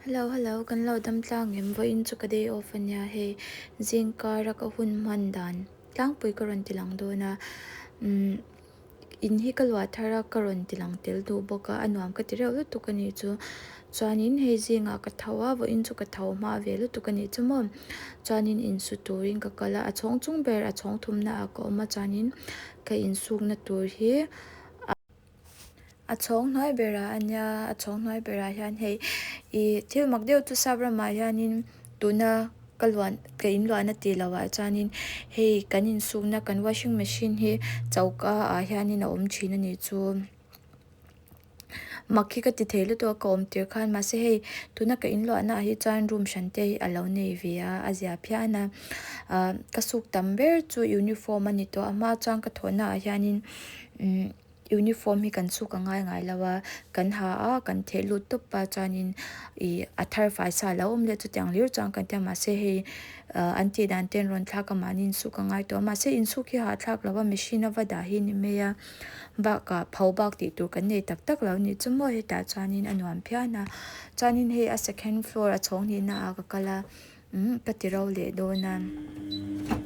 Hello hello kan lo dam tlang em vawiin chu ka day off ania hei zingkara ka hun hman dan tlangpui ka rawn ti lang dawn a umm in hi ka luah thar a ka rawn ti lang tel duh bawk a a nuam ka ti reuh lutuk a nih chu chuanin hei zingah ka tho a vawiin chu ka tho hma ve lutuk a nih chu maw chuanin insu turin ka kal a a chhawng chung ber a chhawng thumna ah ka awm a chuanin ka insukna tur hi a. A chhawng hnuai berah a nia a chhawng hnuai berah hian hei ih thil mak deuh chu sap ramah hianin tuna ka luan ka in luahna tih loh ah chuanin hei kan insukna kan washing machine hi choka ah hianin a awm thin a nih chu mak hi ka ti thei lutuk a ka awm tir khan mahse hei tuna ka in luahna ah hi chuan room hran te hi a lo nei ve a a zia phian a ah ka suk tam ber chu uniform a ni tawh a hma chuan ka thawhna ah hianin umm. Uniform hi kan chhuk a ngai ngai lo a, kan ha a, kan theh lut tawp a chuanin ih a thar fai sa a lo awm leh chutiang hlir chuan kan ti a mahse hei ah an tih dan te an rawn thlak a mahni insuk a ngai tawh a mahse insuk hi hahthlak lo a machine a va dah hi a ni mai a bakah pho bak tih tur kan nei tak tak lo a nih chu maw hetah chuanin a nuam phian a chuanin hei a second floor a chhawng hnihna ah ka kal a. Umm ka ti ro leh dawn a,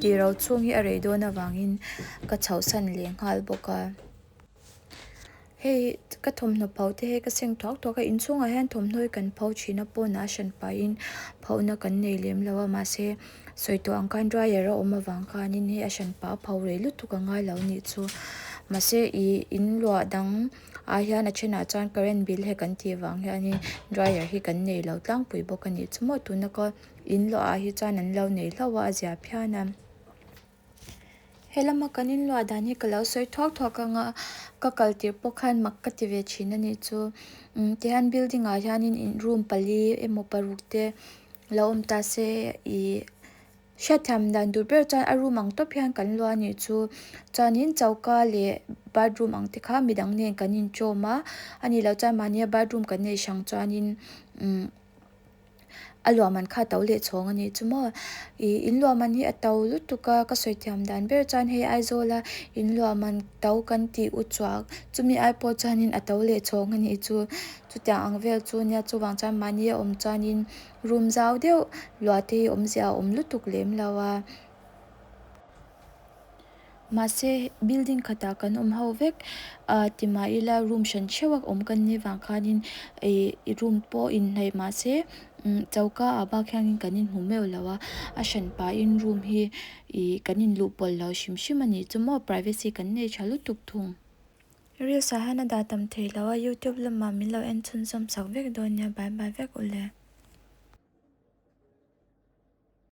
ti ro chhung hi a rei dawn avangin ka chhohsan leh nghal bawk a. Hei ka thawmhnaw pho te hi ka seng thuak thuak a, inchhungah hian thawmhnaw hi kan pho thin a pawnah a hran pahin phona kan nei lem lo a mahse sawi tawh ang khan dryer a awm avang khanin hei a hran pah a pho rei lutuk a ngai lo a nih chu mahse ih in luah dang ah hian a thenah chuan current bill he kan tih vang hianin dryer hi kan nei lo tlangpui bawk a nih chu maw tuna ka in luah ah hi chuan an lo nei hlauh a a zia phian a helama kan in luah dan hi ka lo sawi thuak thuak ang a ka kal tirh pawh khan mak ka ti ve thin a nih chu umm tihian building ah hianin in room pali emaw paruk te lo awm ta se ih. Hriatthiam dan duh ber chuan a room ang tawp hian kan luah a nih chu. Chuanin choka leh bathroom ang te kha midang nen kan inchawm a, a nih loh chuan mahnia bathroom kan neih hrang chuanin umm a luah man kha a to leh chhawng a nih chu maw. Ih in luah man hi a to lutuk a, ka sawi thiam dan ber chuan hei Aizawl a in luah man to kan tih u chuak chumi ai pawh chuanin a to leh chhawng a nih chu. Chutiang ang vel chu nia chuvang chuan mahni a awm chuanin. Room zau deuh luah te hi awmzia a awm lutuk lem lo a mahse building khatah kan awm ho vek ah ti mah ila room hran theuh a awm kan nih vang khanin ih room pawh inhnaih mahse choka ah bak hianin kan inhmu meuh lo a a hran pahin room hi ih kan inluh pawlh lo hrim hrim a nih chu maw privacy kan nei tha lutuk thung. Reels ah hian a dah tam thei lo a youtube lamah min lo en chhunzawm sak vek dawn nia bye bye vek ule.